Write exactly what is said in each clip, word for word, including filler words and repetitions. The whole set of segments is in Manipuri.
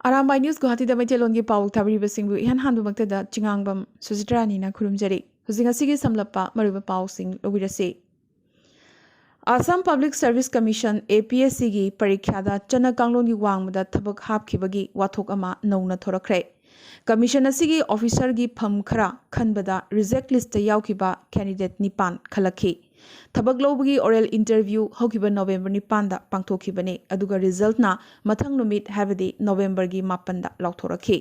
ꯑꯔꯥꯝꯕꯥꯏ ꯅ꯭ꯌꯨꯁ ꯒꯨꯋꯥꯍꯥꯇꯤꯗ ꯃꯩꯇꯩꯂꯣꯟꯒꯤ ꯄꯥꯎ ꯊꯥꯕꯤꯔꯤꯕꯁꯤꯡꯕꯨ ꯏꯍꯥꯟ ꯍꯥꯟꯕꯃꯛꯇꯗ ꯆꯤꯉꯥꯡꯕꯝ ꯁꯨꯖꯤꯇ꯭ꯔꯥꯅꯤꯅ ꯈꯨꯔꯨꯝꯖꯔꯤ꯫ ꯍꯧꯖꯤꯛ ꯉꯁꯤꯒꯤ ꯁꯝꯂꯞꯄ ꯃꯔꯨꯑꯣꯏꯕ ꯄꯥꯎꯁꯤꯡ ꯂꯧꯕꯤꯔꯁꯤ꯫ Assam Public Service Commission, A P S C ꯒꯤ ꯄꯔꯤꯈ꯭ꯌꯥꯗ ꯆꯠꯅ ꯀꯥꯡꯂꯣꯟꯒꯤ ꯋꯥꯡꯃꯗ ꯊꯕꯛ ꯍꯥꯞꯈꯤꯕꯒꯤ ꯋꯥꯊꯣꯛ ꯑꯃ ꯅꯧꯅ ꯊꯣꯔꯛꯈ꯭ꯔꯦ꯫ ꯀꯃꯤꯁꯟ ꯑꯁꯤꯒꯤ ꯑꯣꯐꯤꯁꯔꯒꯤ ꯐꯝ ꯈꯔ ꯈꯟꯕꯗ ꯔꯤꯖꯦꯛ ꯂꯤꯁꯇ ꯌꯥꯎꯈꯤꯕ ꯀꯦꯟꯗꯤꯗꯦꯠ ꯅꯤꯄꯥꯟ ꯈꯜꯂꯛꯈꯤ꯫ ꯊꯕꯛ ꯂꯧꯕꯒꯤ ꯑꯣꯔꯦꯜ ꯏꯟꯇꯔꯚ꯭ꯌꯨ ꯍꯧꯈꯤꯕ ꯅꯣꯕꯦꯝꯕꯔ ꯅꯤꯄꯥꯟꯗ ꯄꯥꯡꯊꯣꯛꯈꯤꯕꯅꯤ, ꯑꯗꯨꯒ ꯔꯤꯖꯜꯠꯅ ꯃꯊꯪ ꯅꯨꯃꯤꯠ, ꯍꯥꯏꯕꯗꯤ ꯅꯣꯕꯦꯝꯕꯔꯒꯤ ꯃꯥꯄꯟꯗ ꯂꯥꯎꯊꯣꯔꯛꯈꯤ꯫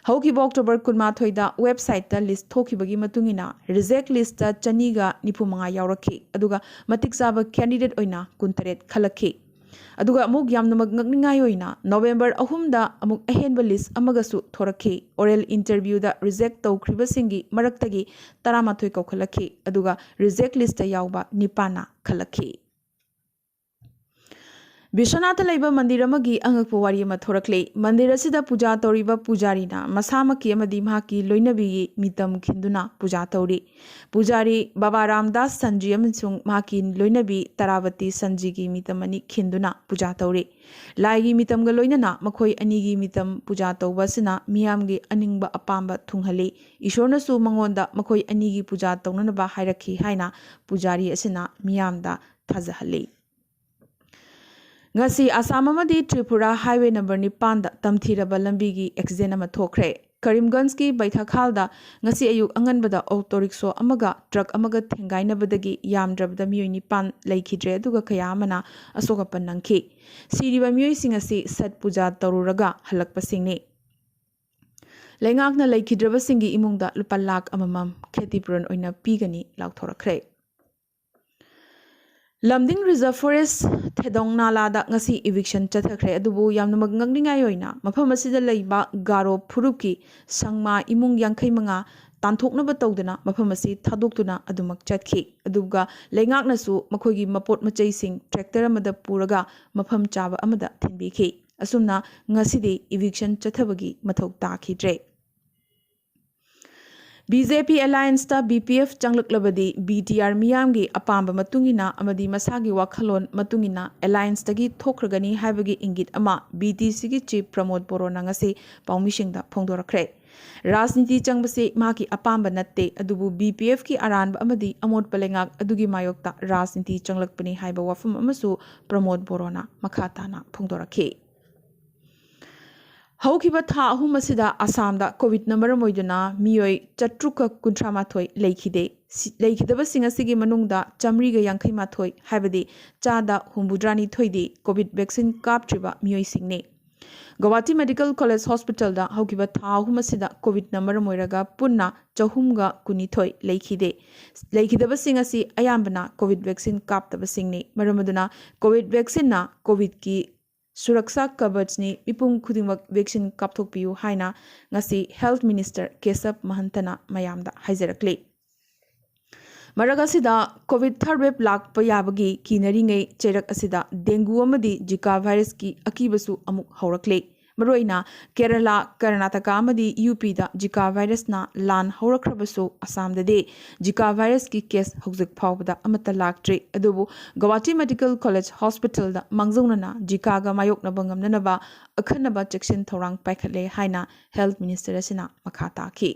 ꯍꯧꯈꯤꯕ ꯑꯣꯛꯇꯣꯕꯔ ꯀꯨꯟꯃꯥꯊꯣꯏꯗ ꯋꯦꯕꯁꯥꯏꯠꯇ ꯂꯤꯁ ꯊꯣꯛꯈꯤꯕꯒꯤ ꯃꯇꯨꯡ ꯏꯟꯅ ꯔꯤꯖꯦꯛ ꯂꯤꯁꯇ ꯆꯅꯤꯒ ꯅꯤꯐꯨ ꯃꯉꯥ ꯌꯥꯎꯔꯛꯈꯤ, ꯑꯗꯨꯒ ꯃꯇꯤꯛ ꯆꯥꯕ ꯀꯦꯟꯗꯤꯗꯦꯠ ꯑꯣꯏꯅ ꯀꯨꯟꯇꯔꯦꯠ ꯈꯜꯂꯛꯈꯤ꯫ ꯑꯗꯨꯒ ꯑꯃꯨꯛ ꯌꯥꯝꯅꯃꯛ ꯉꯛꯅꯤꯡꯉꯥꯏ ꯑꯣꯏꯅ ꯅꯣꯕꯦꯝꯕꯔ ꯑꯍꯨꯝꯗ ꯑꯃꯨꯛ ꯑꯍꯦꯟꯕ ꯂꯤꯁ ꯑꯃꯒꯁꯨ ꯊꯣꯔꯛꯈꯤ꯫ ꯑꯣꯔꯦꯜ ꯏꯟꯇꯔꯚ꯭ꯌꯨꯗ ꯔꯤꯖꯦꯛ ꯇꯧꯈ꯭ꯔꯤꯕꯁꯤꯡꯒꯤ ꯃꯔꯛꯇꯒꯤ ꯇꯔꯥꯃꯥꯊꯣꯏ ꯀꯧꯈꯠꯂꯛꯈꯤ, ꯑꯗꯨꯒ ꯔꯤꯖꯦꯛ ꯂꯤꯁꯇ ꯌꯥꯎꯕ ꯅꯤꯄꯥꯟꯅ ꯈꯜꯂꯛꯈꯤ꯫ ꯕꯤꯁ꯭ꯋꯅꯥꯊꯇ ꯂꯩꯕ ꯃꯟꯗꯤꯔ ꯑꯃꯒꯤ ꯑꯉꯛꯄ ꯋꯥꯔꯤ ꯑꯃ ꯊꯣꯔꯛꯂꯤ꯫ ꯃꯟꯗꯤꯔ ꯑꯁꯤꯗ ꯄꯨꯖꯥ ꯇꯧꯔꯤꯕ ꯄꯨꯖꯥꯔꯤꯅ ꯃꯁꯥꯃꯛꯀꯤ ꯑꯃꯗꯤ ꯃꯍꯥꯛꯀꯤ ꯂꯣꯏꯅꯕꯤꯒꯤ ꯃꯤꯇꯝ ꯈꯤꯟꯗꯨꯅ ꯄꯨꯖꯥ ꯇꯧꯔꯤ꯫ ꯄꯨꯖꯥꯔꯤ ꯕꯥꯕꯥ ꯔꯥꯝꯗꯥꯁ ꯁꯟꯖꯤ ꯑꯃꯁꯨꯡ ꯃꯍꯥꯛꯀꯤ ꯂꯣꯏꯅꯕꯤ ꯇꯔꯥꯕꯇꯤ ꯁꯟꯖꯤꯒꯤ ꯃꯤꯇꯝ ꯑꯅꯤ ꯈꯤꯟꯗꯨꯅ ꯄꯨꯖꯥ ꯇꯧꯔꯤ꯫ ꯂꯥꯏꯒꯤ ꯃꯤꯇꯝꯒ ꯂꯣꯏꯅꯅ ꯃꯈꯣꯏ ꯑꯅꯤꯒꯤ ꯃꯤꯇꯝ ꯄꯨꯖꯥ ꯇꯧꯕ ꯑꯁꯤꯅ ꯃꯤꯌꯥꯝꯒꯤ ꯑꯅꯤꯡꯕ ꯑꯄꯥꯝꯕ ꯊꯨꯡꯍꯜꯂꯤ꯫ ꯏꯁꯣꯔꯅꯁꯨ ꯃꯉꯣꯟꯗ ꯃꯈꯣꯏ ꯑꯅꯤꯒꯤ ꯄꯨꯖꯥ ꯇꯧꯅꯅꯕ ꯍꯥꯏꯔꯛꯈꯤ ꯍꯥꯏꯅ ꯄꯨꯖꯥꯔꯤ ꯑꯁꯤꯅ ꯃꯤꯌꯥꯝꯗ ꯊꯥꯖꯍꯜꯂꯤ꯫ ꯉꯁꯤ ꯑꯁꯥꯝ ꯑꯃꯗꯤ ꯇ꯭ꯔꯤꯄꯨꯔꯥ ꯍꯥꯏꯋꯦ ꯅꯝꯕꯔ ꯅꯤꯄꯥꯟꯗ ꯇꯝꯊꯤꯔꯕ ꯂꯝꯕꯤꯒꯤ ꯑꯦꯛꯁꯤꯗꯦꯟ ꯑꯃ ꯊꯣꯛꯈ꯭ꯔꯦ꯫ ꯀꯔꯤꯝꯒꯟꯖꯀꯤ ꯕꯩꯊꯥꯈꯥꯜꯗ ꯉꯁꯤ ꯑꯌꯨꯛ ꯑꯉꯟꯕꯗ ꯑꯣꯇꯣ ꯔꯤꯛꯁꯣ ꯑꯃꯒ ꯇ꯭ꯔꯛ ꯑꯃꯒ ꯊꯦꯡꯒꯥꯏꯅꯕꯗꯒꯤ ꯌꯥꯝꯗ꯭ꯔꯕꯗ ꯃꯤꯑꯣꯏ ꯅꯤꯄꯥꯟ ꯂꯩꯈꯤꯗ꯭ꯔꯦ, ꯑꯗꯨꯒ ꯀꯌꯥ ꯑꯃꯅ ꯑꯁꯣꯛ ꯑꯄꯟ ꯅꯪꯈꯤ꯫ ꯁꯤꯔꯤꯕ ꯃꯤꯑꯣꯏꯁꯤꯡ ꯑꯁꯤ ꯁꯠ ꯄꯨꯖꯥ ꯇꯧꯔꯨꯔꯒ ꯍꯜꯂꯛꯄꯁꯤꯡꯅꯤ꯫ ꯂꯩꯉꯥꯛꯅ ꯂꯩꯈꯤꯗ꯭ꯔꯕꯁꯤꯡꯒꯤ ꯏꯃꯨꯡꯗ ꯂꯨꯄꯥ ꯂꯥꯈ ꯑꯃꯃꯝ ꯈꯦꯇꯤꯄꯨꯔꯟ ꯑꯣꯏꯅ ꯄꯤꯒꯅꯤ ꯂꯥꯎꯊꯣꯔꯛꯈ꯭ꯔꯦ꯫ ꯂꯝꯗꯤꯡ ꯔꯤꯖꯔꯚ ꯐꯣꯔꯦꯁ ꯊꯦꯗꯣꯡ ꯅꯥꯂꯥꯗ ꯉꯁꯤ ꯏꯚꯤꯛꯁꯟ ꯆꯠꯊꯈ꯭ꯔꯦ, ꯑꯗꯨꯕꯨ ꯌꯥꯝꯅꯃꯛ ꯉꯛꯅꯤꯡꯉꯥꯏ ꯑꯣꯏꯅ ꯃꯐꯝ ꯑꯁꯤꯗ ꯂꯩꯕ ꯒꯥꯔꯣ ꯐꯨꯔꯨꯞꯀꯤ ꯁꯪꯃꯥ ꯏꯃꯨꯡ ꯌꯥꯡꯈꯩ ꯃꯉꯥ ꯇꯥꯟꯊꯣꯛꯅꯕ ꯇꯧꯗꯨꯅ ꯃꯐꯝ ꯑꯁꯤ ꯊꯥꯗꯣꯛꯇꯨꯅ ꯑꯗꯨꯃꯛ ꯆꯠꯈꯤ꯫ ꯑꯗꯨꯒ ꯂꯩꯉꯥꯛꯅꯁꯨ ꯃꯈꯣꯏꯒꯤ ꯃꯄꯣꯠ ꯃꯆꯩꯁꯤꯡ ꯇ꯭ꯔꯦꯛꯇꯔ ꯑꯃꯗ ꯄꯨꯔꯒ ꯃꯐꯝ ꯆꯥꯕ ꯑꯃꯗ ꯊꯤꯟꯕꯤꯈꯤ꯫ ꯑꯁꯨꯝꯅ ꯉꯁꯤꯗꯤ ꯏꯚꯤꯛꯁꯟ ꯆꯠꯊꯕꯒꯤ ꯃꯊꯧ ꯇꯥꯈꯤꯗ꯭ꯔꯦ꯫ ꯕꯤ ꯖꯦ ꯄꯤ ꯑꯦꯂꯥꯌꯟꯁꯇ ꯕꯤ ꯄꯤ ꯑꯦꯐ ꯆꯪꯂꯛꯂꯕꯗꯤ ꯕꯤ ꯇꯤ ꯑꯥꯔ ꯃꯤꯌꯥꯝꯒꯤ ꯑꯄꯥꯝꯕ ꯃꯇꯨꯡ ꯏꯟꯅ ꯑꯃꯗꯤ ꯃꯁꯥꯒꯤ ꯋꯥꯈꯜꯂꯣꯟ ꯃꯇꯨꯡ ꯏꯟꯅ ꯑꯦꯂꯥꯌꯟꯁꯇꯒꯤ ꯊꯣꯛꯈ꯭ꯔꯒꯅꯤ ꯍꯥꯏꯕꯒꯤ ꯏꯪꯒꯤꯠ ꯑꯃ ꯕꯤ ꯇꯤ ꯁꯤꯒꯤ ꯆꯤꯐ ꯄ꯭ꯔꯃꯣꯗ ꯕꯣꯔꯣꯅ ꯉꯁꯤ ꯄꯥꯎꯃꯤꯁꯤꯡꯗ ꯐꯣꯡꯗꯣꯔꯛꯈ꯭ꯔꯦ꯫ ꯔꯥꯖꯅꯤꯇꯤ ꯆꯪꯕꯁꯤ ꯃꯍꯥꯛꯀꯤ ꯑꯄꯥꯝꯕ ꯅꯠꯇꯦ, ꯑꯗꯨꯕꯨ ꯕꯤ ꯄꯤ ꯑꯦꯐꯀꯤ ꯑꯔꯥꯟꯕ ꯑꯃꯗꯤ ꯑꯃꯣꯠꯄ ꯂꯩꯉꯥꯛ ꯑꯗꯨꯒꯤ ꯃꯥꯌꯣꯛꯇ ꯔꯥꯖꯅꯤꯇꯤ ꯆꯪꯂꯛꯄꯅꯤ ꯍꯥꯏꯕ ꯋꯥꯐꯝ ꯑꯃꯁꯨ ꯄ꯭ꯔꯃꯣꯗ ꯕꯣꯔꯣꯅ ꯃꯈꯥ ꯇꯥꯅ ꯐꯣꯡꯗꯣꯔꯛꯈꯤ꯫ ꯍꯧꯈꯤꯕ ꯊꯥ ꯑꯍꯨꯝ ꯑꯁꯤꯗ ꯑꯁꯥꯝꯗ ꯀꯣꯚꯤꯗꯅ ꯃꯔꯝ ꯑꯣꯏꯗꯨꯅ ꯃꯤꯑꯣꯏ ꯆꯥꯇ꯭ꯔꯨꯛꯀ ꯀꯨꯟꯊ꯭ꯔꯥ ꯃꯥꯊꯣꯏ ꯂꯩꯈꯤꯗꯦ꯫ ꯁꯤ-, ꯂꯩꯈꯤꯗꯕꯁꯤꯡ ꯑꯁꯤꯒꯤ ꯃꯅꯨꯡꯗ ꯆꯥꯃꯔꯤꯒ ꯌꯥꯡꯈꯩ ꯃꯥꯊꯣꯏ, ꯍꯥꯏꯕꯗꯤ ꯆꯥꯗ ꯍꯨꯝꯐꯨꯇꯔꯥꯅꯤꯊꯣꯏꯗꯤ COVID vaccine ꯀꯥꯞꯇ꯭ꯔꯤꯕ ꯃꯤꯑꯣꯏꯁꯤꯡꯅꯤ꯫ Guwahati medical college ꯍꯣꯁꯄꯤꯇꯥꯜꯗ ꯍꯧꯈꯤꯕ ꯊꯥ ꯑꯍꯨꯝ ꯑꯁꯤꯗ ꯀꯣꯚꯤꯗꯅ ꯃꯔꯝ ꯑꯣꯏꯔꯒ ꯄꯨꯟꯅ ꯆꯍꯨꯝꯒ ꯀꯨꯟꯅꯤꯊꯣꯏ ꯂꯩꯈꯤꯗꯦ꯫ ꯂꯩꯈꯤꯗꯕꯁꯤꯡ ꯑꯁꯤ ꯑꯌꯥꯝꯕꯅ ꯀꯣꯚꯤꯗ ꯚꯦꯛꯁꯤꯟ ꯀꯥꯞꯇꯕꯁꯤꯡꯅꯤ꯫ ꯃꯔꯝ ꯑꯗꯨꯅ ꯀꯣꯚꯤꯗ ꯚꯦꯛꯁꯤꯟꯅ ꯀꯣꯚꯤꯗꯀꯤ ꯁꯨꯔꯛꯁꯥ ꯀꯕꯆꯅꯤ, ꯃꯤꯄꯨꯝ ꯈꯨꯗꯤꯡꯃꯛ ꯚꯦꯛꯁꯤꯟ ꯀꯥꯞꯊꯣꯛꯄꯤꯌꯨ ꯍꯥꯏꯅ ꯉꯁꯤ ꯍꯦꯜꯊ ꯃꯤꯅꯤꯁꯇꯔ ꯀꯦꯁꯕ ꯃꯍꯟꯇꯅ ꯃꯌꯥꯝꯗ ꯍꯥꯏꯖꯔꯛꯂꯤ꯫ ꯃꯔꯛ ꯑꯁꯤꯗ ꯀꯣꯚꯤꯗ ꯊꯥꯔꯗ ꯋꯦꯕ ꯂꯥꯛꯄ ꯌꯥꯕꯒꯤ ꯀꯤꯅꯔꯤꯉꯩ ꯆꯩꯔꯛ ꯑꯁꯤꯗ ꯗꯦꯡꯒꯨ ꯑꯃꯗꯤ ꯖꯤꯀꯥ ꯚꯥꯏꯔꯁꯀꯤ ꯑꯀꯤꯕꯁꯨ ꯑꯃꯨꯛ ꯍꯧꯔꯛꯂꯦ꯫ ꯃꯔꯨꯑꯣꯏꯅ ꯀꯦꯔꯂꯥ, ꯀꯔꯅꯥꯇꯀꯥ ꯑꯃꯗꯤ ꯌꯨ ꯄꯤꯗ ꯖꯤꯀꯥ ꯚꯥꯏꯔꯁꯅ ꯂꯥꯟ ꯍꯧꯔꯛꯈ꯭ꯔꯕꯁꯨ ꯑꯁꯥꯝꯗꯗꯤ ꯖꯤꯀꯥ ꯚꯥꯏꯔꯁꯀꯤ ꯀꯦꯁ ꯍꯧꯖꯤꯛ ꯐꯥꯎꯕꯗ ꯑꯃꯠꯇ ꯂꯥꯛꯇ꯭ꯔꯤ꯫ ꯑꯗꯨꯕꯨ ꯒꯧꯍꯥꯇꯤ ꯃꯦꯗꯤꯀꯦꯜ ꯀꯣꯂꯦꯖ ꯍꯣꯁꯄꯤꯇꯥꯜꯗ ꯃꯥꯡꯖꯧꯅꯅ ꯖꯤꯀꯥꯒ ꯃꯥꯌꯣꯛꯅꯕ ꯉꯝꯅꯅꯕ ꯑꯈꯟꯅꯕ ꯆꯦꯛꯁꯤꯟ ꯊꯧꯔꯥꯡ ꯄꯥꯏꯈꯠꯂꯦ ꯍꯥꯏꯅ ꯍꯦꯜꯊ ꯃꯤꯅꯤꯁꯇꯔ ꯑꯁꯤꯅ ꯃꯈꯥ ꯇꯥꯈꯤ꯫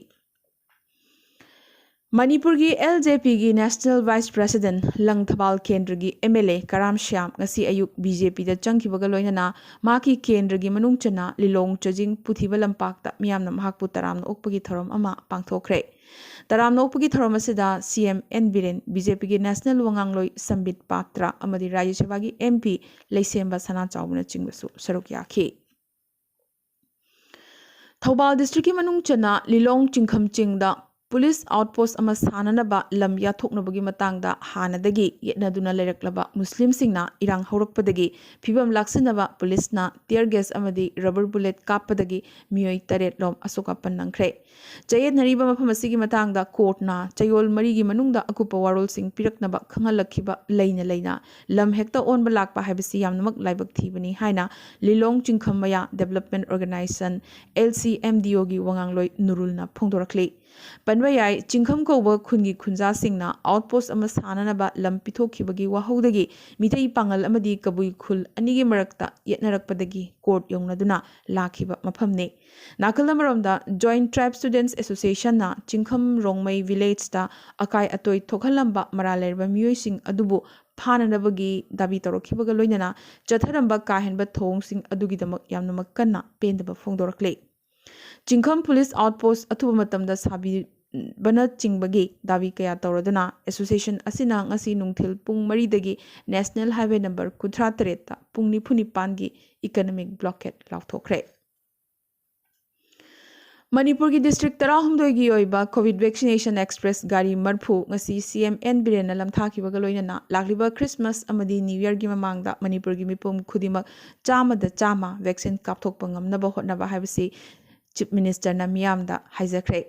ꯃꯅꯤꯄꯨꯔꯒꯤ ꯑꯦꯜ ꯖꯦ ꯄꯤꯒꯤ ꯅꯦꯁꯅꯦꯜ ꯚꯥꯏꯁ ꯄ꯭ꯔꯦꯁꯤꯗꯦꯟꯠ ꯂꯪꯊꯕꯥꯜ ꯀꯦꯟꯗ꯭ꯔꯒꯤ ꯑꯦꯝ ꯑꯦꯜ ꯑꯦ ꯀꯔꯥꯝ ꯁ꯭ꯌꯥꯝ ꯉꯁꯤ ꯑꯌꯨꯛ ꯕꯤ ꯖꯦ ꯄꯤꯗ ꯆꯪꯈꯤꯕꯒ ꯂꯣꯏꯅꯅ ꯃꯍꯥꯛꯀꯤ ꯀꯦꯟꯗ꯭ꯔꯒꯤ ꯃꯅꯨꯡ ꯆꯟꯅ ꯂꯤꯂꯣꯡ ꯆꯖꯤꯡ ꯄꯨꯊꯤꯕ ꯂꯝꯄꯥꯛꯇ ꯃꯤꯌꯥꯝꯅ ꯃꯍꯥꯛꯄꯨ ꯇꯔꯥꯝꯅ ꯑꯣꯛꯄꯒꯤ ꯊꯧꯔꯝ ꯑꯃ ꯄꯥꯡꯊꯣꯛꯈ꯭ꯔꯦ꯫ ꯇꯔꯥꯝꯅ ꯑꯣꯛꯄꯒꯤ ꯊꯧꯔꯝ ꯑꯁꯤꯗ C M N Biren, B J ꯄꯤꯒꯤ ꯅꯦꯁꯅꯦꯜ ꯋꯥꯉꯥꯡꯂꯣꯏ ꯁꯝꯕꯤꯠ ꯄꯥꯇ꯭ꯔ ꯑꯃꯗꯤ ꯔꯥꯖ꯭ꯌ ꯁꯚꯥꯒꯤ ꯑꯦꯝ ꯄꯤ ꯂꯩꯁꯦꯝꯕ ꯁꯅꯥꯆꯥꯎꯕꯅꯆꯤꯡꯕꯁꯨ ꯁꯔꯨꯛ ꯌꯥꯈꯤ꯫ ꯊꯧꯕꯥꯜ ꯗꯤꯁꯇ꯭ꯔꯤꯛꯀꯤ ꯃꯅꯨꯡ ꯆꯟꯅ ꯂꯤꯂꯣꯡ ꯆꯤꯡꯈꯝ ꯆꯤꯡꯗ ꯄꯨꯂꯤꯁ ꯑꯥꯎꯠꯄꯣꯁ ꯑꯃ ꯁꯥꯅꯅꯕ ꯂꯝ ꯌꯥꯊꯣꯛꯅꯕꯒꯤ ꯃꯇꯥꯡꯗ ꯍꯥꯟꯅꯗꯒꯤ ꯌꯦꯠꯅꯗꯨꯅ ꯂꯩꯔꯛꯂꯕ ꯃꯨꯁꯂꯤꯝꯁꯤꯡꯅ ꯏꯔꯥꯡ ꯍꯧꯔꯛꯄꯗꯒꯤ ꯐꯤꯕꯝ ꯂꯥꯛꯁꯤꯟꯅꯕ ꯄꯨꯂꯤꯁꯅ ꯇꯤꯌꯔ ꯒꯦꯁ ꯑꯃꯗꯤ ꯔꯕꯔ ꯕꯨꯂꯦꯠ ꯀꯥꯞꯄꯗꯒꯤ ꯃꯤꯑꯣꯏ ꯇꯔꯦꯠ ꯂꯣꯝ ꯑꯁꯣꯛ ꯑꯄꯟ ꯅꯪꯈ꯭ꯔꯦ꯫ ꯆꯌꯦꯠꯅꯔꯤꯕ ꯃꯐꯝ ꯑꯁꯤꯒꯤ ꯃꯇꯥꯡꯗ ꯀꯣꯔꯠꯅ ꯆꯌꯣꯜ ꯃꯔꯤꯒꯤ ꯃꯅꯨꯡꯗ ꯑꯀꯨꯞꯄ ꯋꯥꯔꯣꯜꯁꯤꯡ ꯄꯤꯔꯛꯅꯕ ꯈꯪꯍꯜꯂꯛꯈꯤꯕ ꯂꯩꯅ ꯂꯩꯅ ꯂꯝ ꯍꯦꯛꯇ ꯑꯣꯟꯕ ꯂꯥꯛꯄ ꯍꯥꯏꯕꯁꯤ ꯌꯥꯝꯅꯃꯛ ꯂꯥꯏꯕꯛ ꯊꯤꯕꯅꯤ ꯍꯥꯏꯅ Lilong Chingkham Maya development organisation, L C M D ꯑꯣꯒꯤ ꯋꯥꯉꯥꯡꯂꯣꯏ ꯅꯨꯔꯨꯜꯅ ꯐꯣꯡꯗꯣꯔꯛꯂꯤ꯫ ꯄꯟꯕ ꯌꯥꯏ, ꯆꯤꯡꯈꯝ ꯀꯧꯕ ꯈꯨꯟꯒꯤ ꯈꯨꯟꯖꯥꯁꯤꯡꯅ ꯑꯥꯎꯠꯄꯣꯁ ꯑꯃ ꯁꯥꯅꯅꯕ ꯂꯝ ꯄꯤꯊꯣꯛꯈꯤꯕꯒꯤ ꯋꯥꯍꯧꯗꯒꯤ ꯃꯤꯇꯩ ꯄꯥꯉꯜ ꯑꯃꯗꯤ ꯀꯕꯨꯏ ꯈꯨꯜ ꯑꯅꯤꯒꯤ ꯃꯔꯛꯇ ꯌꯦꯠꯅꯔꯛꯄꯗꯒꯤ ꯀꯣꯔꯠ ꯌꯧꯅꯗꯨꯅ ꯂꯥꯛꯈꯤꯕ ꯃꯐꯝꯅꯤ꯫ ꯅꯥꯀꯜ ꯑꯃꯔꯣꯝꯗ, Joint Tribe Students Associationꯅ ꯆꯤꯡꯈꯝ ꯔꯣꯡꯃꯩ ꯚꯤꯂꯦꯖꯇ ꯑꯀꯥꯏ ꯑꯇꯣꯏ ꯊꯣꯛꯍꯜꯂꯝꯕ ꯃꯔꯥꯜ ꯂꯩꯔꯕ ꯃꯤꯑꯣꯏꯁꯤꯡ ꯑꯗꯨꯕꯨ ꯐꯥꯅꯅꯕꯒꯤ ꯗꯥꯕꯤ ꯇꯧꯔꯛꯈꯤꯕꯒ ꯂꯣꯏꯅꯅ ꯆꯠꯊꯔꯝꯕ ꯀꯥ ꯍꯦꯟꯕ ꯊꯧꯑꯣꯡꯁꯤꯡ ꯑꯗꯨꯒꯤꯗꯃꯛ ꯌꯥꯝꯅꯃꯛ ꯀꯟꯅ ꯄꯦꯟꯗꯕ ꯐꯣꯡꯗꯣꯔꯛꯂꯤ꯫ ꯆꯤꯡꯈꯝ ꯄꯨꯂꯤꯁ ꯑꯥꯎꯠꯄꯣꯁ ꯑꯊꯨꯕ ꯃꯇꯝꯗ ꯁꯥꯕꯤꯕꯅꯆꯤꯡꯕꯒꯤ ꯗꯥꯕꯤ ꯀꯌꯥ ꯇꯧꯔꯗꯨꯅ ꯑꯦꯁꯣꯁꯤꯌꯦꯁꯟ ꯑꯁꯤꯅ ꯉꯁꯤ ꯅꯨꯡꯊꯤꯜ ꯄꯨꯡ ꯃꯔꯤꯗꯒꯤ ꯅꯦꯁꯅꯦꯜ ꯍꯥꯏꯋꯦ ꯅꯝꯕꯔ ꯀꯨꯟꯊ꯭ꯔꯥ ꯇꯔꯦꯠꯇ ꯄꯨꯡ ꯅꯤꯐꯨ ꯅꯤꯄꯥꯟꯒꯤ ꯏꯀꯅꯣꯃꯤꯛ ꯕ꯭ꯂꯣꯀꯦꯠ ꯂꯥꯎꯊꯣꯛꯈ꯭ꯔꯦ꯫ ꯃꯅꯤꯄꯨꯔꯒꯤ ꯗꯤꯁꯇ꯭ꯔꯤꯛ ꯇꯔꯥꯍꯨꯝꯗꯣꯏꯒꯤ ꯑꯣꯏꯕ ꯀꯣꯚꯤꯗ ꯚꯦꯛꯁꯤꯅꯦꯁꯟ ꯑꯦꯛꯁꯄ꯭ꯔꯦꯁ ꯒꯥꯔꯤ ꯃꯔꯐꯨ ꯉꯁꯤ ꯁꯤ ꯑꯦꯝ ꯑꯦꯟ ꯕꯤꯔꯦꯟꯅ ꯂꯝꯊꯥꯈꯤꯕꯒ ꯂꯣꯏꯅꯅ ꯂꯥꯛꯂꯤꯕ ꯈ꯭ꯔꯤꯁꯃꯥꯁ ꯑꯃꯗꯤ ꯅ꯭ꯌꯨ ꯌꯔꯒꯤ ꯃꯃꯥꯡꯗ ꯃꯅꯤꯄꯨꯔꯒꯤ ꯃꯤꯄꯨꯝ ꯈꯨꯗꯤꯡꯃꯛ ꯆꯥꯝꯃꯗ ꯆꯥꯝꯃ ꯚꯦꯛꯁꯤꯟ ꯀꯥꯞꯊꯣꯛꯄ ꯉꯝꯅꯕ ꯍꯣꯠꯅꯕ ꯍꯥꯏꯕꯁꯤ ꯆꯤꯐ ꯃꯤꯅꯤꯁꯇꯔꯅ ꯃꯤꯌꯥꯝꯗ ꯍꯥꯏꯖꯈ꯭ꯔꯦ꯫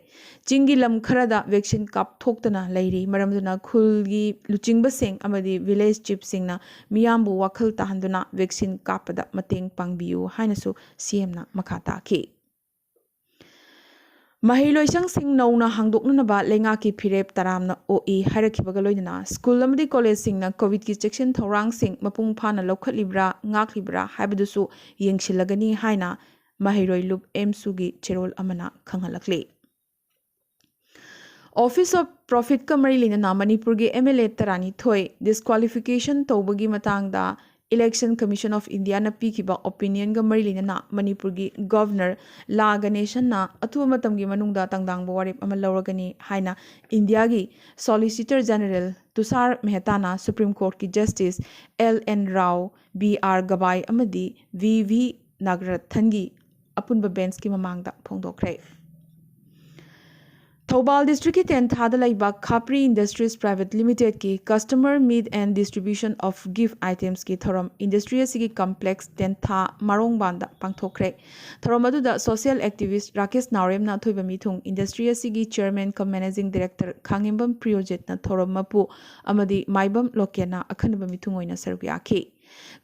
ꯆꯤꯡꯒꯤ ꯂꯝ ꯈꯔꯗ ꯚꯦꯛꯁꯤꯟ ꯀꯥꯞꯊꯣꯛꯇꯅ ꯂꯩꯔꯤ, ꯃꯔꯝ ꯑꯗꯨꯅ ꯈꯨꯜꯒꯤ ꯂꯨꯆꯤꯡꯕꯁꯤꯡ ꯑꯃꯗꯤ ꯚꯤꯂꯦꯖ ꯆꯤꯐꯁꯤꯡꯅ ꯃꯤꯌꯥꯝꯕꯨ ꯋꯥꯈꯜ ꯇꯥꯍꯟꯗꯨꯅ ꯚꯦꯛꯁꯤꯟ ꯀꯥꯞꯄꯗ ꯃꯇꯦꯡ ꯄꯥꯡꯕꯤꯌꯨ ꯍꯥꯏꯅꯁꯨ ꯁꯤ ꯑꯦꯝꯅ ꯃꯈꯥ ꯇꯥꯈꯤ꯫ ꯃꯍꯩꯂꯣꯏꯁꯪꯁꯤꯡ ꯅꯧꯅ ꯍꯥꯡꯗꯣꯛꯅꯅꯕ ꯂꯩꯉꯥꯛꯀꯤ ꯐꯤꯔꯦꯞ ꯇꯔꯥꯝꯅ ꯑꯣꯛꯏ ꯍꯥꯏꯔꯛꯈꯤꯕꯒ ꯂꯣꯏꯅꯅ ꯁ꯭ꯀꯨꯜ ꯑꯃꯗꯤ ꯀꯣꯂꯦꯖꯁꯤꯡꯅ ꯀꯣꯚꯤꯗꯀꯤ ꯆꯦꯛꯁꯤꯟ ꯊꯧꯔꯥꯡꯁꯤꯡ ꯃꯄꯨꯡ ꯐꯥꯅ ꯂꯧꯈꯠꯂꯤꯕ꯭ꯔꯥ, ꯉꯥꯛꯂꯤꯕ꯭ꯔꯥ ꯍꯥꯏꯕꯗꯨꯁꯨ ꯌꯦꯡꯁꯤꯜꯂꯒꯅꯤ ꯍꯥꯏꯅ ꯃꯍꯩꯔꯣꯏ ꯂꯨꯞ ꯑꯦꯝꯁꯨꯒꯤ ꯆꯦꯔꯣꯜ ꯑꯃꯅ ꯈꯪꯍꯜꯂꯛꯂꯤ꯫ Office of Profitꯀ ꯃꯔꯤ ꯂꯩꯅꯅ ꯃꯅꯤꯄꯨꯔꯒꯤ ꯑꯦꯝ ꯑꯦꯜ ꯑꯦ ꯇꯔꯥꯅꯤꯊꯣꯏ ꯗꯤꯁꯀ꯭ꯋꯥꯂꯤꯐꯤꯀꯦꯁꯟ ꯇꯧꯕꯒꯤ ꯃꯇꯥꯡꯗ Election Commission of Indiaꯅ ꯄꯤꯈꯤꯕ ꯑꯣꯄꯤꯅꯤꯌꯟꯒ ꯃꯔꯤ ꯂꯩꯅꯅ ꯃꯅꯤꯄꯨꯔꯒꯤ ꯒꯚꯔꯅꯔ ꯂꯥ ꯒꯅꯦꯁꯟꯅ ꯑꯊꯨꯕ ꯃꯇꯝꯒꯤ ꯃꯅꯨꯡꯗ ꯇꯪꯗꯥꯡꯕ ꯋꯥꯔꯦꯞ ꯑꯃ ꯂꯧꯔꯒꯅꯤ ꯍꯥꯏꯅ ꯏꯟꯗꯤꯌꯥꯒꯤ ꯁꯣꯂꯤꯁꯤꯇꯔ ꯖꯦꯅꯔꯦꯜ ꯇꯨꯁꯥꯔ ꯃꯦꯍꯇꯥꯅ ꯁꯨꯄ꯭ꯔꯤꯝ ꯀꯣꯔꯠꯀꯤ justice L N Rao, B R Gavai ꯑꯃꯗꯤ ꯚꯤ ꯚꯤ ꯅꯥꯒꯔꯊꯟꯒꯤ ꯑꯄꯨꯟꯕ ꯕꯦꯟꯁꯀꯤ ꯃꯃꯥꯡꯗ ꯐꯣꯡꯗꯣꯛꯈ꯭ꯔꯦ꯫ ꯊꯧꯕꯥꯜ ꯗꯤꯁꯇ꯭ꯔꯤꯛꯀꯤ ꯇꯦꯟꯊꯥꯗ ꯂꯩꯕ ꯈꯥꯄ꯭ꯔꯤ ꯏꯟꯗꯁꯇ꯭ꯔꯤꯁ ꯄ꯭ꯔꯥꯏꯚꯦꯠ ꯂꯤꯃꯤꯇꯦꯗꯀꯤ Customer Meet and Distribution of Gift Itemsꯀꯤ ꯊꯧꯔꯝ ꯏꯟꯗꯁꯇ꯭ꯔꯤ ꯑꯁꯤꯒꯤ ꯀꯝꯄ꯭ꯂꯦꯛꯁ ꯇꯦꯟꯊꯥ ꯃꯥꯔꯣꯡꯕꯥꯟꯗ ꯄꯥꯡꯊꯣꯛꯈ꯭ꯔꯦ꯫ ꯊꯧꯔꯝ ꯑꯗꯨꯗ ꯁꯣꯁꯤꯌꯦꯜ ꯑꯦꯛꯇꯤꯚꯤꯁ ꯔꯥꯀꯦꯁ ꯅꯥꯎꯔꯦꯝꯅ ꯑꯊꯣꯏꯕ ꯃꯤꯊꯨꯡ, ꯏꯟꯗꯁꯇ꯭ꯔꯤ ꯑꯁꯤꯒꯤ ꯆꯤꯌꯔꯃꯦꯟ ꯀꯝ ꯃꯦꯅꯦꯖꯤꯡ ꯗꯤꯔꯦꯛꯇꯔ ꯈꯥꯉꯦꯝꯕꯝ ꯄ꯭ꯔꯤꯌꯣꯖꯤꯠꯅ ꯊꯧꯔꯝ ꯃꯄꯨ ꯑꯃꯗꯤ ꯃꯥꯏꯕꯝ ꯂꯣꯀꯦꯟꯅ ꯑꯈꯟꯅꯕ ꯃꯤꯊꯨꯡ ꯑꯣꯏꯅ ꯁꯔꯨꯛ ꯌꯥꯈꯤ꯫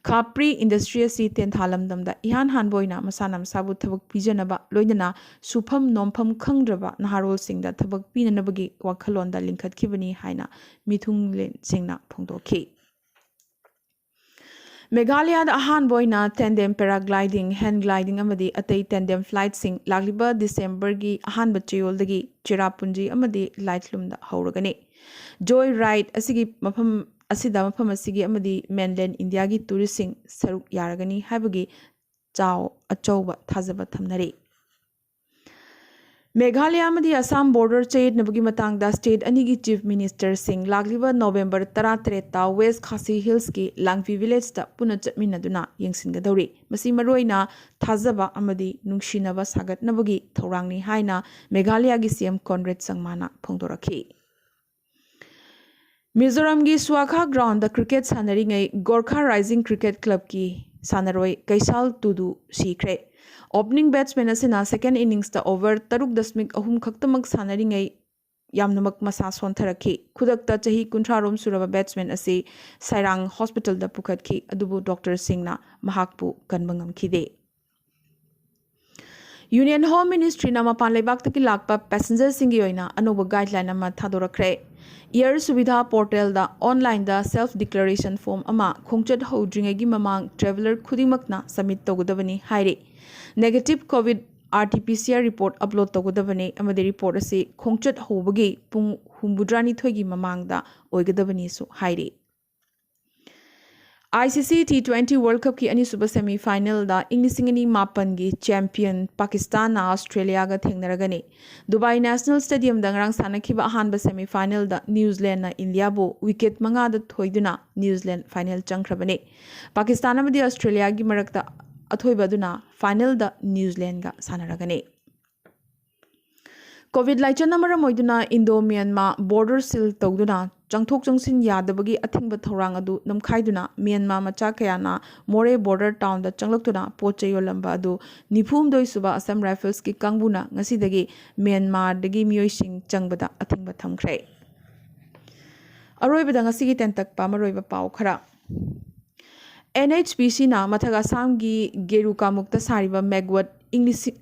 ꯈꯥꯄ꯭ꯔꯤ ꯏꯟꯗꯁꯇ꯭ꯔꯤ ꯑꯁꯤ ꯇꯦꯟꯊꯥ ꯂꯝꯗꯝꯗ ꯏꯍꯥꯟ ꯍꯥꯟꯕ ꯑꯣꯏꯅ ꯃꯁꯥꯅ ꯃꯁꯥꯕꯨ ꯊꯕꯛ ꯄꯤꯖꯅꯕ, ꯂꯣꯏꯅꯅ ꯁꯨꯐꯝ ꯅꯣꯝꯐꯝ ꯈꯪꯗ꯭ꯔꯕ ꯅꯍꯥꯔꯣꯜꯁꯤꯡꯗ ꯊꯕꯛ ꯄꯤꯅꯅꯕꯒꯤ ꯋꯥꯈꯜꯂꯣꯟꯗ ꯂꯤꯡꯈꯠꯈꯤꯕꯅꯤ ꯍꯥꯏꯅ ꯃꯤꯊꯨꯡꯂꯦꯟꯁꯤꯡꯅ ꯐꯣꯡꯗꯣꯛꯈꯤ꯫ ꯃꯦꯘꯥꯂꯌꯥꯗ ꯑꯍꯥꯟꯕ ꯑꯣꯏꯅ tandem paragliding, hand gliding ꯑꯃꯗꯤ ꯑꯇꯩ tandem flightꯁꯤꯡ ꯂꯥꯛꯂꯤꯕ ꯗꯤꯁꯦꯝꯕꯔꯒꯤ ꯑꯍꯥꯟꯕ ꯆꯌꯣꯜꯗꯒꯤ ꯆꯦꯔꯥꯄꯨꯟꯖꯤ ꯑꯃꯗꯤ ꯂꯥꯏꯠꯂꯨꯝꯗ ꯍꯧꯔꯒꯅꯤ꯫ Joy ride ꯑꯁꯤꯒꯤ ꯃꯐꯝ ꯑꯁꯤꯗ ꯃꯐꯝ ꯑꯁꯤꯒꯤ ꯑꯃꯗꯤ mainland ꯏꯟꯗꯤꯌꯥꯒꯤ touristꯁꯤꯡ ꯁꯔꯨꯛ ꯌꯥꯔꯒꯅꯤ ꯍꯥꯏꯕꯒꯤ ꯆꯥꯎ ꯑꯆꯧꯕ ꯊꯥꯖꯕ ꯊꯝꯅꯔꯤ꯫ ꯃꯦꯘꯥꯂꯌꯥ ꯑꯃꯗꯤ ꯑꯁꯥꯝ border ꯆꯌꯦꯠꯅꯕꯒꯤ ꯃꯇꯥꯡꯗ state ꯑꯅꯤꯒꯤ chief ministerꯁꯤꯡ ꯂꯥꯛꯂꯤꯕ ꯅꯣꯕꯦꯝꯕꯔ ꯇꯔꯥꯇꯔꯦꯠꯇ West Khasi Hillsꯀꯤ ꯂꯥꯡꯐꯤ villageꯇ ꯄꯨꯟꯅ ꯆꯠꯃꯤꯟꯅꯗꯨꯅ ꯌꯦꯡꯁꯤꯟꯒꯗꯧꯔꯤ꯫ ꯃꯁꯤ ꯃꯔꯨꯑꯣꯏꯅ ꯊꯥꯖꯕ ꯑꯃꯗꯤ ꯅꯨꯡꯁꯤꯅꯕ ꯁꯥꯒꯠꯅꯕꯒꯤ ꯊꯧꯔꯥꯡꯅꯤ ꯍꯥꯏꯅ ꯃꯦꯘꯥꯂꯌꯥꯒꯤ C M Conrad Sangmana ꯐꯣꯡꯗꯣꯔꯛꯈꯤ꯫ ꯃꯤꯖꯣꯔꯥꯝꯒꯤ ꯁ꯭ꯋꯥꯈꯥ groundꯗ cricket ꯁꯥꯟꯅꯔꯤꯉꯩ Gorkha Rising Cricket Clubꯀꯤ ꯁꯥꯟꯅꯔꯣꯏ ꯀꯩꯁꯥꯜ ꯇꯨꯗꯨ ꯁꯤꯈ꯭ꯔꯦ꯫ Opening batsman ꯑꯁꯤꯅ second inningsꯇ over ꯇꯔꯨꯛ ꯗꯁꯃꯤꯛ ꯑꯍꯨꯝ ꯈꯛꯇꯃꯛ ꯁꯥꯟꯅꯔꯤꯉꯩ ꯌꯥꯝꯅꯃꯛ ꯃꯁꯥ ꯁꯣꯟꯊꯔꯛꯈꯤ꯫ ꯈꯨꯗꯛꯇ ꯆꯍꯤ ꯀꯨꯟꯊ꯭ꯔꯥ ꯔꯣꯝ ꯁꯨꯔꯕ batsman ꯑꯁꯤ ꯁꯥꯏꯔꯥꯡ hospitalꯗ ꯄꯨꯈꯠꯈꯤ, ꯑꯗꯨꯕꯨ doctorꯁꯤꯡꯅ ꯃꯍꯥꯛꯄꯨ ꯀꯟꯕ ꯉꯝꯈꯤꯗꯦ꯫ Union Home Ministryꯅ ꯃꯄꯥꯟ ꯂꯩꯕꯥꯛꯇꯒꯤ ꯂꯥꯛꯄ passengerꯁꯤꯡꯒꯤ ꯑꯣꯏꯅ ꯑꯅꯧꯕ guideline ꯑꯃ ꯊꯥꯗꯣꯔꯛꯈ꯭ꯔꯦ꯫ Air Suvidha portalꯗ onlineꯗ self declaration form ꯑꯃ ꯈꯣꯡꯆꯠ ꯍꯧꯗ꯭ꯔꯤꯉꯩꯒꯤ ꯃꯃꯥꯡ traveller ꯈꯨꯗꯤꯡꯃꯛꯅ submit ꯇꯧꯒꯗꯕꯅꯤ ꯍꯥꯏꯔꯤ꯫ Negative COVID RT-PCR report upload ꯇꯧꯒꯗꯕꯅꯤ ꯑꯃꯗꯤ report ꯑꯁꯤ ꯈꯣꯡꯆꯠ ꯍꯧꯕꯒꯤ ꯄꯨꯡ ꯍꯨꯝꯐꯨꯇꯔꯥꯅꯤꯊꯣꯏꯒꯤ ꯃꯃꯥꯡꯗ ꯑꯣꯏꯒꯗꯕꯅꯤꯁꯨ ꯍꯥꯏꯔꯤ꯫ ICC T twenty World Cupꯀꯤ ꯑꯅꯤꯁꯨꯕ semifinalꯗ ꯏꯪ ꯂꯤꯁꯤꯡ ꯑꯅꯤ ꯃꯥꯄꯟꯒꯤ champion ꯄꯥꯀꯤꯁꯇꯥꯟꯅ ꯑꯣꯁꯇ꯭ꯔꯦꯂꯤꯌꯥꯒ ꯊꯦꯡꯅꯔꯒꯅꯤ꯫ ꯗꯨꯕꯥꯏ National Stadiumꯗ ꯉꯔꯥꯡ ꯁꯥꯟꯅꯈꯤꯕ ꯑꯍꯥꯟꯕ semifinalꯗ ꯅ꯭ꯌꯨꯖꯤꯂꯦꯟꯗꯅ ꯏꯟꯗꯤꯌꯥꯕꯨ wicket ꯃꯉꯥꯗ ꯊꯣꯏꯗꯨꯅ ꯅ꯭ꯌꯨꯖꯤꯂꯦꯟ final ꯆꯪꯈ꯭ꯔꯕꯅꯤ꯫ ꯄꯥꯀꯤꯁꯇꯥꯟ ꯑꯃꯗꯤ ꯑꯣꯁꯇ꯭ꯔꯦꯂꯤꯌꯥꯒꯤ ꯃꯔꯛꯇ ꯑꯊꯣꯏꯕ ꯑꯗꯨꯅ finalꯗ ꯅ꯭ꯌꯨꯖꯤꯂꯦꯟꯒ ꯁꯥꯟꯅꯔꯒꯅꯤ꯫ COVID ꯂꯥꯏꯆꯠꯅ ꯃꯔꯝ ꯑꯣꯏꯗꯨꯅ Indo Myanmar border seal ꯇꯧꯗꯨꯅ ꯆꯪꯊꯣꯛ ꯆꯪꯁꯤꯟ ꯌꯥꯗꯕꯒꯤ ꯑꯊꯤꯡꯕ ꯊꯧꯔꯥꯡ ꯑꯗꯨ ꯅꯝꯈꯥꯏꯗꯨꯅ ꯃ꯭ꯌꯥꯟꯃꯥꯔ ꯃꯆꯥ ꯀꯌꯥꯅ ꯃꯣꯔꯦ border townꯗ ꯆꯪꯂꯛꯇꯨꯅ ꯄꯣꯠ ꯆꯩ ꯌꯣꯜꯂꯝꯕ ꯑꯗꯨ ꯅꯤꯐꯨ ꯍꯨꯝꯗꯣꯏ ꯁꯨꯕ Assam Riflesꯀꯤ ꯀꯥꯡꯕꯨꯅ ꯉꯁꯤꯗꯒꯤ ꯃ꯭ꯌꯥꯟꯃꯥꯔꯗꯒꯤ ꯃꯤꯑꯣꯏꯁꯤꯡ ꯆꯪꯕꯗ ꯑꯊꯤꯡꯕ ꯊꯝꯈ꯭ꯔꯦ꯫ ꯑꯔꯣꯏꯕꯗ ꯉꯁꯤꯒꯤ ꯇꯦꯟꯇꯛꯄ ꯃꯔꯨꯑꯣꯏꯕ ꯄꯥꯎ ꯈꯔ꯫ ꯑꯦꯟ ꯑꯩꯆ ꯄꯤ ꯁꯤꯅ ꯃꯊꯛ ꯑꯁꯥꯝꯒꯤ ꯒꯦꯔꯨꯀꯥꯃꯨꯛꯇ ꯁꯥꯔꯤꯕ ꯃꯦꯒꯋꯠ ꯏꯪ ꯂꯤꯁꯤꯡ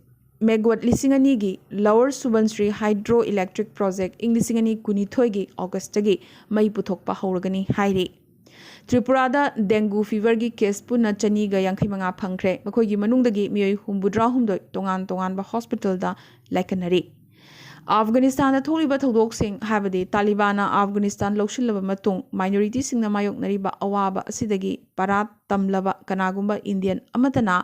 ꯃꯦꯒꯋꯠ ꯂꯤꯁꯤꯡ ꯑꯅꯤꯒꯤ Lower Subansiri Hydro Electric Project ꯏꯪ ꯂꯤꯁꯤꯡ ꯑꯅꯤ ꯀꯨꯟꯅꯤꯊꯣꯏꯒꯤ ꯑꯣꯒꯁꯇꯒꯤ ꯃꯩ ꯄꯨꯊꯣꯛꯄ ꯍꯧꯔꯒꯅꯤ ꯍꯥꯏꯔꯤ꯫ ꯇ꯭ꯔꯤꯄꯨꯔꯥꯗ dengue feverꯒꯤ case ꯄꯨꯟꯅ ꯆꯅꯤꯒ ꯌꯥꯡꯈꯩ ꯃꯉꯥ ꯐꯪꯈ꯭ꯔꯦ꯫ ꯃꯈꯣꯏꯒꯤ ꯃꯅꯨꯡꯗꯒꯤ ꯃꯤꯑꯣꯏ ꯍꯨꯝꯐꯨꯇꯔꯥꯍꯨꯝꯗꯣꯏ ꯇꯣꯉꯥꯟ ꯇꯣꯉꯥꯟꯕ hospitalꯗ ꯂꯥꯏꯀꯠꯅꯔꯤ꯫ ꯑꯐꯒꯥꯅꯤꯁꯇꯥꯟꯗ ꯊꯣꯛꯂꯤꯕ ꯊꯧꯗꯣꯛꯁꯤꯡ, ꯍꯥꯏꯕꯗꯤ ꯇꯥꯂꯤꯕꯥꯟꯅ ꯑꯐꯒꯥꯅꯤꯁꯇꯥꯟ ꯂꯧꯁꯤꯜꯂꯕ ꯃꯇꯨꯡ minorityꯁꯤꯡꯅ ꯃꯥꯌꯣꯛꯅꯔꯤꯕ ꯑꯋꯥꯕ ꯑꯁꯤꯗꯒꯤ ꯄꯔꯥ ꯇꯝꯂꯕ ꯀꯅꯥꯒꯨꯝꯕ ꯏꯟꯗꯤꯌꯟ ꯑꯃꯠꯇꯅ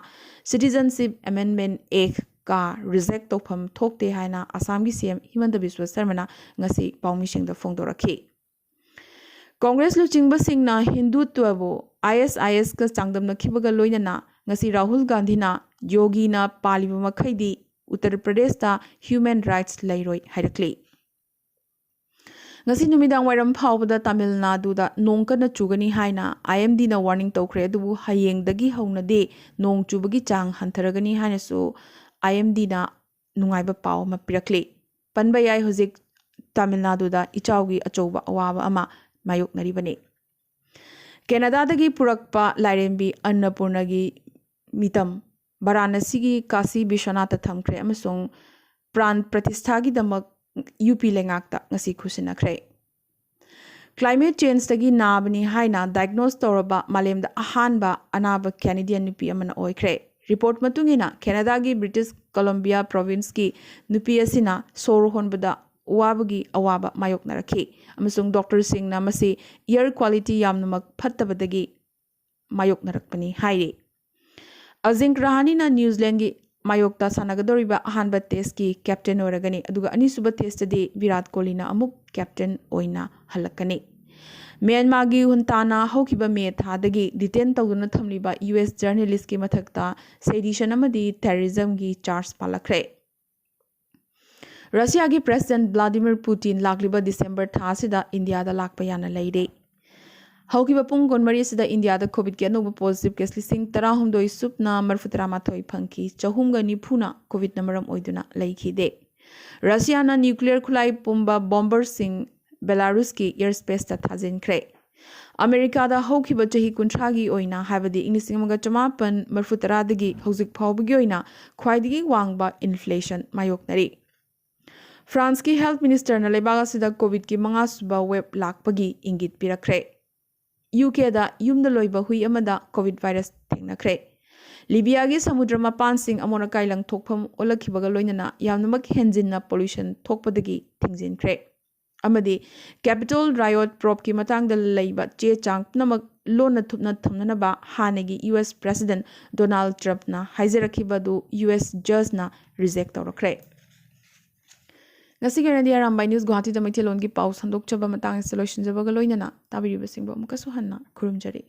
Citizenship Amendment Actꯀ reject ꯇꯧꯐꯝ ꯊꯣꯛꯇꯦ ꯍꯥꯏꯅ ꯑꯁꯥꯝꯒꯤ ꯁꯤ ꯑꯦꯝ ꯍꯤꯃꯟꯇ ꯕꯤꯁ꯭ꯋ ꯁꯔꯃꯅ ꯉꯁꯤ ꯄꯥꯎꯃꯤꯁꯤꯡꯗ ꯐꯣꯡꯗꯣꯔꯛꯈꯤ꯫ ꯀꯣꯡꯒ꯭ꯔꯦꯁ ꯂꯨꯆꯤꯡꯕꯁꯤꯡꯅ ꯍꯤꯟꯗꯨꯇ꯭ꯋꯕꯨ ꯑꯥꯏ ꯑꯦꯁ ꯑꯥꯏ ꯑꯦꯁꯀ ꯆꯥꯡꯗꯝꯅꯈꯤꯕꯒ ꯂꯣꯏꯅꯅ ꯉꯁꯤ ꯔꯥꯍꯨꯜ ꯒꯥꯟꯙꯤꯅ ꯌꯣꯒꯤꯅ ꯄꯥꯜꯂꯤꯕ ꯃꯈꯩꯗꯤ ꯎꯠꯇꯔ ꯄ꯭ꯔꯗꯦꯁꯇ human rights ꯂꯩꯔꯣꯏ ꯍꯥꯏꯔꯛꯂꯤ꯫ ꯉꯁꯤ ꯅꯨꯃꯤꯗꯥꯡ ꯋꯥꯏꯔꯝ ꯐꯥꯎꯕꯗ ꯇꯥꯃꯤꯜ ꯅꯥꯗꯨꯗ ꯅꯣꯡ ꯀꯟꯅ ꯆꯨꯒꯅꯤ ꯍꯥꯏꯅ ꯑꯥꯏ ꯑꯦꯝ ꯗꯤꯅ warning ꯇꯧꯈ꯭ꯔꯦ, ꯑꯗꯨꯕꯨ ꯍꯌꯦꯡꯗꯒꯤ ꯍꯧꯅꯗꯤ ꯅꯣꯡ ꯆꯨꯕꯒꯤ ꯆꯥꯡ ꯍꯟꯊꯔꯒꯅꯤ ꯍꯥꯏꯅꯁꯨ ꯑꯥꯏ ꯑꯦꯝ ꯗꯤꯅ ꯅꯨꯡꯉꯥꯏꯕ ꯄꯥꯎ ꯑꯃ ꯄꯤꯔꯛꯂꯤ꯫ ꯄꯟꯕ ꯌꯥꯏ, ꯍꯧꯖꯤꯛ ꯇꯥꯃꯤꯜ ꯅꯥꯗꯨꯗ ꯏꯆꯥꯎꯒꯤ ꯑꯆꯧꯕ ꯑꯋꯥꯕ ꯑꯃ ꯃꯥꯌꯣꯛꯅꯔꯤꯕꯅꯤ꯫ ꯀꯦꯅꯥꯗꯥꯗꯒꯤ ꯄꯨꯔꯛꯄ ꯂꯥꯏꯔꯦꯝꯕꯤ ꯑꯟꯅꯄꯨꯔꯅꯒꯤ ꯃꯤꯇꯝ ꯕꯥꯔꯥꯅꯁꯤꯒꯤ ꯀꯥꯁꯤ ꯕꯤꯁ꯭ꯋꯅꯥꯊ ꯊꯝꯈ꯭ꯔꯦ ꯑꯃꯁꯨꯡ ꯄ꯭ꯔꯥꯟ ꯄ꯭ꯔꯇꯤꯁꯊꯥꯒꯤꯗꯃꯛ ꯌꯨ ꯄꯤ ꯂꯩꯉꯥꯛꯇ ꯉꯁꯤ ꯈꯨꯠꯁꯤꯟꯅꯈ꯭ꯔꯦ꯫ Climate changeꯇꯒꯤ ꯅꯥꯕꯅꯤ ꯍꯥꯏꯅ diagnose ꯇꯧꯔꯕ ꯃꯥꯂꯦꯝꯗ ꯑꯍꯥꯟꯕ ꯑꯅꯥꯕ ꯀꯦꯅꯦꯗꯤꯌꯟ ꯅꯨꯄꯤ ꯑꯃꯅ ꯑꯣꯏꯈ꯭ꯔꯦ꯫ Report ꯃꯇꯨꯡ ꯏꯟꯅ, ꯀꯦꯅꯥꯗꯥꯒꯤ British Columbia Provinceꯀꯤ ꯅꯨꯄꯤ ꯑꯁꯤꯅ ꯁꯣꯔ ꯍꯣꯟꯕꯗ ꯋꯥꯕꯒꯤ ꯑꯋꯥꯕ ꯃꯥꯌꯣꯛꯅꯔꯛꯈꯤ ꯑꯃꯁꯨꯡ doctorꯁꯤꯡꯅ ꯃꯁꯤ air quality ꯌꯥꯝꯅꯃꯛ ꯐꯠꯇꯕꯗꯒꯤ ꯃꯥꯌꯣꯛꯅꯔꯛꯄꯅꯤ ꯍꯥꯏꯔꯤ꯫ ꯑꯖꯤꯡꯛ ꯔꯍꯥꯅꯤꯅ ꯅ꯭ꯌꯨꯖꯤꯂꯦꯟꯒꯤ ꯃꯥꯌꯣꯛꯇ ꯁꯥꯟꯅꯒꯗꯧꯔꯤꯕ ꯑꯍꯥꯟꯕ testꯀꯤ captain ꯑꯣꯏꯔꯒꯅꯤ, ꯑꯗꯨꯒ ꯑꯅꯤꯁꯨꯕ testꯇꯗꯤ ꯚꯤꯔꯥꯠ ꯀꯣꯍꯂꯤꯅ ꯑꯃꯨꯛ captain ꯑꯣꯏꯅ ꯍꯜꯂꯛꯀꯅꯤ꯫ ꯃ꯭ꯌꯥꯟꯃꯥꯔꯒꯤ ꯍꯨꯟꯇꯥꯅ ꯍꯧꯈꯤꯕ ꯃꯦ ꯊꯥꯗꯒꯤ detain ꯇꯧꯗꯨꯅ ꯊꯝꯂꯤꯕ ꯌꯨ ꯑꯦꯁ journalistꯀꯤ ꯃꯊꯛꯇ sedition ꯑꯃꯗꯤ terrorismꯒꯤ charge ꯄꯥꯜꯂꯛꯈ꯭ꯔꯦ꯫ ꯔꯁꯤꯌꯥꯒꯤ President Vladimir Putin ꯂꯥꯛꯂꯤꯕ December ꯊꯥ ꯑꯁꯤꯗ ꯏꯟꯗꯤꯌꯥꯗ ꯂꯥꯛꯄ ꯌꯥꯅ ꯂꯩꯔꯦ꯫ ꯍꯧꯈꯤꯕ ꯄꯨꯡ ꯀꯨꯟꯃꯔꯤ ꯑꯁꯤꯗ ꯏꯟꯗꯤꯌꯥꯗ COVIDꯀꯤ ꯑꯅꯧꯕ positive case ꯂꯤꯁꯤꯡ ꯇꯔꯥꯍꯨꯝꯗꯣꯏ ꯁꯨꯞꯅ ꯃꯔꯤꯐꯨꯇꯔꯥ ꯃꯥꯊꯣꯏ ꯐꯪꯈꯤ, ꯆꯍꯨꯝꯒ ꯅꯤꯐꯨꯅ COVIDꯅ ꯃꯔꯝ ꯑꯣꯏꯗꯨꯅ ꯂꯩꯈꯤꯗꯦ꯫ ꯔꯁꯤꯌꯥꯅ nuclear ꯈꯨꯠꯂꯥꯏ ꯄꯨꯝꯕ bomberꯁꯤꯡ ꯕꯦꯂꯥꯔꯨꯁꯀꯤ airspaceꯇ ꯊꯥꯖꯤꯟꯈ꯭ꯔꯦ꯫ ꯑꯃꯦꯔꯤꯀꯥꯗ ꯍꯧꯈꯤꯕ ꯆꯍꯤ ꯀꯨꯟꯊ꯭ꯔꯥꯒꯤ ꯑꯣꯏꯅ, ꯍꯥꯏꯕꯗꯤ ꯏꯪ ꯂꯤꯁꯤꯡ ꯑꯃꯒ ꯆꯃꯥꯄꯟ ꯃꯔꯤꯐꯨ ꯇꯔꯥꯗꯒꯤ ꯍꯧꯖꯤꯛ ꯐꯥꯎꯕꯒꯤ ꯑꯣꯏꯅ, ꯈ꯭ꯋꯥꯏꯗꯒꯤ ꯋꯥꯡꯕ ꯏꯟꯐ꯭ꯂꯦꯁꯟ ꯃꯥꯌꯣꯛꯅꯔꯤ꯫ ꯐ꯭ꯔꯥꯟꯁꯀꯤ ꯍꯦꯜꯊ ꯃꯤꯅꯤꯁꯇꯔꯅ ꯂꯩꯕꯥꯛ ꯑꯁꯤꯗ ꯀꯣꯚꯤꯗꯀꯤ ꯃꯉꯥꯁꯨꯕ ꯋꯦꯕ ꯂꯥꯛꯄꯒꯤ ꯏꯪꯒꯤꯠ ꯄꯤꯔꯛꯈ꯭ꯔꯦ꯫ ꯌꯨ ꯀꯦꯗ ꯌꯨꯝꯗ ꯂꯣꯏꯕ ꯍꯨꯏ ꯑꯃꯗ ꯀꯣꯚꯤꯗ ꯚꯥꯏꯔꯁ ꯊꯦꯡꯅꯈ꯭ꯔꯦ꯫ ꯂꯤꯕꯤꯌꯥꯒꯤ ꯁꯃꯨꯗ꯭ꯔ ꯃꯄꯥꯟꯁꯤꯡ ꯑꯃꯣꯠ ꯑꯀꯥꯏ ꯂꯪꯊꯣꯛꯐꯝ ꯑꯣꯜꯂꯛꯈꯤꯕꯒ ꯂꯣꯏꯅꯅ ꯌꯥꯝꯅꯃꯛ ꯍꯦꯟꯖꯤꯟꯅ ꯄꯣꯂꯨꯁꯟ ꯊꯣꯛꯄꯗꯒꯤ ꯊꯤꯡꯖꯤꯟꯈ꯭ꯔꯦ꯫ ꯑꯃꯗꯤ ꯀꯦꯄꯤꯇꯣꯜ ꯔꯥꯏꯑꯣꯠ ꯄ꯭ꯔꯣꯞꯀꯤ ꯃꯇꯥꯡꯗ ꯂꯩꯕ ꯆꯦ ꯆꯥꯡ ꯄꯨꯝꯅꯃꯛ ꯂꯣꯟꯅ ꯊꯨꯞꯅ ꯊꯝꯅꯅꯕ ꯍꯥꯟꯅꯒꯤ ꯌꯨ ꯑꯦꯁ ꯄ꯭ꯔꯦꯁꯤꯗꯦꯟꯠ ꯗꯣꯅꯥꯜꯗ ꯇ꯭ꯔꯝꯞꯅ ꯍꯥꯏꯖꯔꯛꯈꯤꯕ ꯑꯗꯨ ꯌꯨ ꯑꯦꯁ ꯖꯖꯅ ꯔꯤꯖꯦꯛ ꯇꯧꯔꯛꯈ꯭ꯔꯦ꯫ ꯉꯁꯤꯒꯤ ꯑꯣꯏꯅꯗꯤ ꯑꯔꯥꯝꯕꯥꯏ ꯅ꯭ꯌꯨꯁ ꯒꯨꯋꯥꯍꯥꯇꯤꯗ ꯃꯩꯇꯩꯂꯣꯟꯒꯤ ꯄꯥꯎ ꯁꯟꯗꯣꯛꯆꯕ ꯃꯇꯥꯡ ꯑꯁꯤꯗ ꯂꯣꯏꯁꯤꯟꯖꯕꯒ ꯂꯣꯏꯅꯅ ꯇꯥꯕꯤꯔꯤꯕꯁꯤꯡꯕꯨ ꯑꯃꯨꯛꯀꯁꯨ ꯍꯟꯅ ꯈꯨꯔꯨꯝꯖꯔꯤ꯫